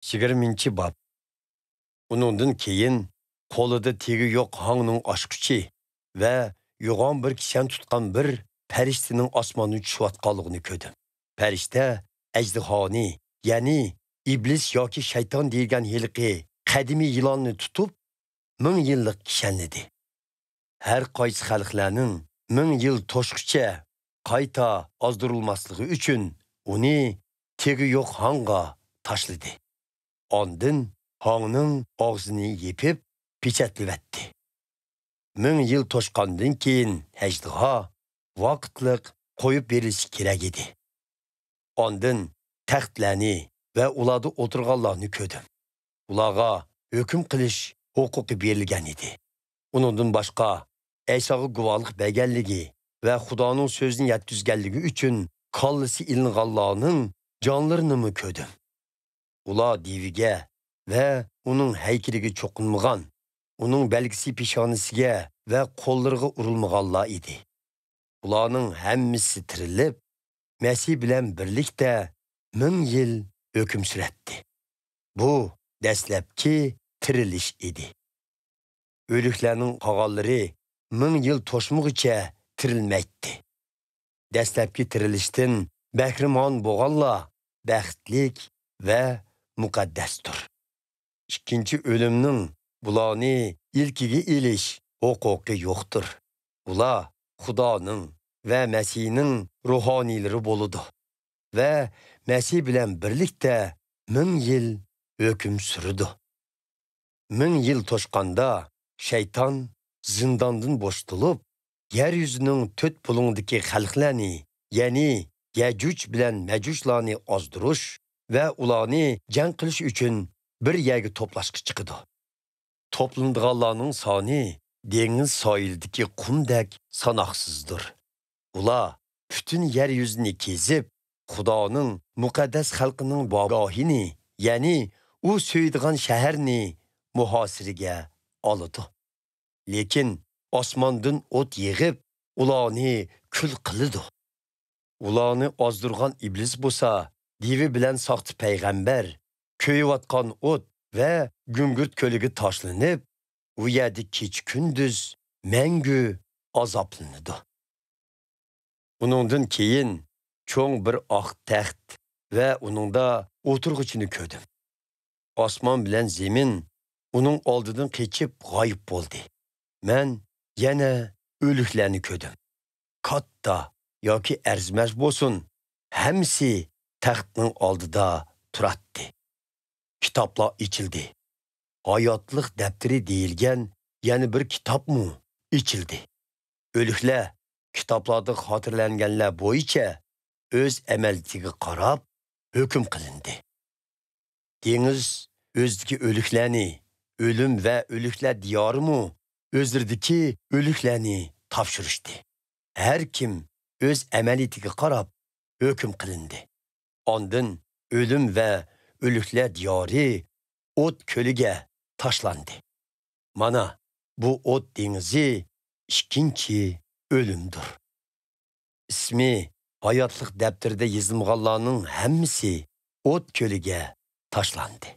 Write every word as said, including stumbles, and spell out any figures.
يىگىرمىنچى باب. ئۇنىڭدىن كېيىن قولىدا تېگى يوق ھاڭنىڭ ئاچقۇچى ۋە يوغان بىر كىشەن تۇتقان بىر پەرىشتىنىڭ ئاسماندىن چۈشۈۋاتقانلىقىنى كۆردۈم. پەرىشتە ئەجدىھانى، يەنى ئىبلىس ياكى شەيتان دېيىلگەن ھېلىقى قەدىمىي يىلاننى تۇتۇپ، مىڭ يىللىق كىشەنلىدى. ھەر قايسى خەلقلەرنىڭ مىڭ يىل توشقىچە قايتا ئازدۇرۇلماسلىقى ئۈچۈن ئۇنى تېگى يوق ھاڭغا تاشلىدى. ئاندىن ھاڭنىڭ ئاغزىنى يېپىپ، پېچەتلىۋەتتى. مىڭ يىل توشقاندىن كېيىن ئەجدىھا ۋاقىتلىق قويۇپ بېرىلىشى كېرەك ئىدى. ئاندىن تەختلەرنى ۋە ئۇلاردا ئولتۇرغانلارنى كۆردۈم. ئۇلارغا ھۆكۈم قىلىش ھوقۇقى بېرىلگەن ئىدى. ئۇنىڭدىن باشقا، ئەيساغا گۇۋاھلىق بەرگەنلىكى ۋە خۇدانىڭ سۆزىنى يەتكۈزگەنلىكى ئۈچۈن كاللىسى ئېلىنغانلارنىڭ جانلىرىنىمۇ كۆردۈم. ئۇلار دېۋىگە ۋە ئۇنىڭ ھەيكىلىگە چوقۇنمىغان، ئۇنىڭ بەلگىسى پېشانىسىگە ۋە قوللىرىغا ئۇرۇلمىغانلار ئىدى. ئۇلارنىڭ ھەممىسى تىرىلىپ، مەسىھ بىلەن بىرلىكتە مىڭ يىل ھۆكۈم سۈرەتتى. بۇ دەسلەپكى تىرىلىش ئىدى. ئۆلۈكلەرنىڭ قالغانلىرى مىڭ يىل توشمىغۇچە تىرىلمەيتتى. دەسلەپكى تىرىلىشتىن بەھرىمەن بولغانلار بەختلىك ۋە مۇقەددەستۇر. ئىككىنچى ئۆلۈمنىڭ بۇلارنى ئىلكىگە ئېلىش ھوقۇقى يوقتۇر. ئۇلار خۇدانىڭ ۋە مەسىھنىڭ روھانىيلىرى بولىدۇ ۋە مەسىھ بىلەن بىرلىكتە مىڭ يىل ھۆكۈم سۈرىدۇ. مىڭ يىل توشقاندا شەيتان زىنداندىن بوشىتىلىپ، يەر يۈزىنىڭ تۆت بۇلۇڭىدىكى خەلقلەرنى، يەنى يەجۇج بىلەن مەجۇجلارنى ئازدۇرۇش ۋە ئۇلارنى جەڭ قىلىش ئۈچۈن بىر يەرگە توپلاشقا چىقىدۇ. توپلىنىدىغانلارنىڭ سانى دېڭىز ساھىلىدىكى قۇمدەك ساناقسىزدۇر. ئۇلار پۈتۈن يەر يۈزىنى كېزىپ، خۇدانىڭ مۇقەددەس خەلقىنىڭ بارگاھىنى، يەنى ئۇ سۆيىدىغان شەھەرنى مۇھاسىرىگە ئالىدۇ. لېكىن ئاسماندىن ئوت يېغىپ، ئۇلارنى كۈل قىلىدۇ. ئۇلارنى ئازدۇرغان ئىبلىس بولسا، دېۋى بىلەن ساختا پەيغەمبەر كۆيۈۋاتقان ئوت ۋە گۈڭگۈرت كۆلىگە تاشلىنىپ، ئۇ يەردە كېچە-كۈندۈز مەڭگۈ ئازابلىنىدۇ. ئۇنىڭدىن كېيىن چوڭ بىر ئاق تەخت ۋە ئۇنىڭدا ئولتۇرغۇچىنى كۆردۈم. ئاسمان بىلەن زېمىن ئۇنىڭ ئالدىدىن قېچىپ غايىب بولدى. مەن يەنە ئۆلۈكلەرنى كۆردۈم. كاتتا ياكى ئەرزىمەس بولسۇن، ھەممىسى تەختنىڭ ئالدىدا تۇراتتى. كىتابلار ئېچىلدى. ھاياتلىق دەپتىرى دېيىلگەن يەنە بىر كىتابمۇ ئېچىلدى. ئۆلۈكلەر كىتابلاردا خاتىرىلەنگەنلەر بويىچە ئۆز ئەمەلىيىتىگە قاراپ ھۆكۈم قىلىندى. دېڭىز ئۆزىدىكى ئۆلۈكلەرنى، ئۆلۈم ۋە ئۆلۈكلەر دىيارىمۇ ئۆزلىرىدىكى ئۆلۈكلەرنى تاپشۇرۇشتى. ھەر كىم ئۆز ئەمەلىيىتىگە قاراپ ھۆكۈم قىلىندى. ئاندىن ئۆلۈم ۋە ئۆلۈكلەر دىيارى ئوت كۆلىگە تاشلاندى. مانا، بۇ ئوت دېڭىزى ئىككىنچى ئۆلۈمدۇر. ئىسمى ھاياتلىق دەپتىرىدە يېزىلمىغانلارنىڭ ھەممىسى ئوت كۆلىگە تاشلاندى.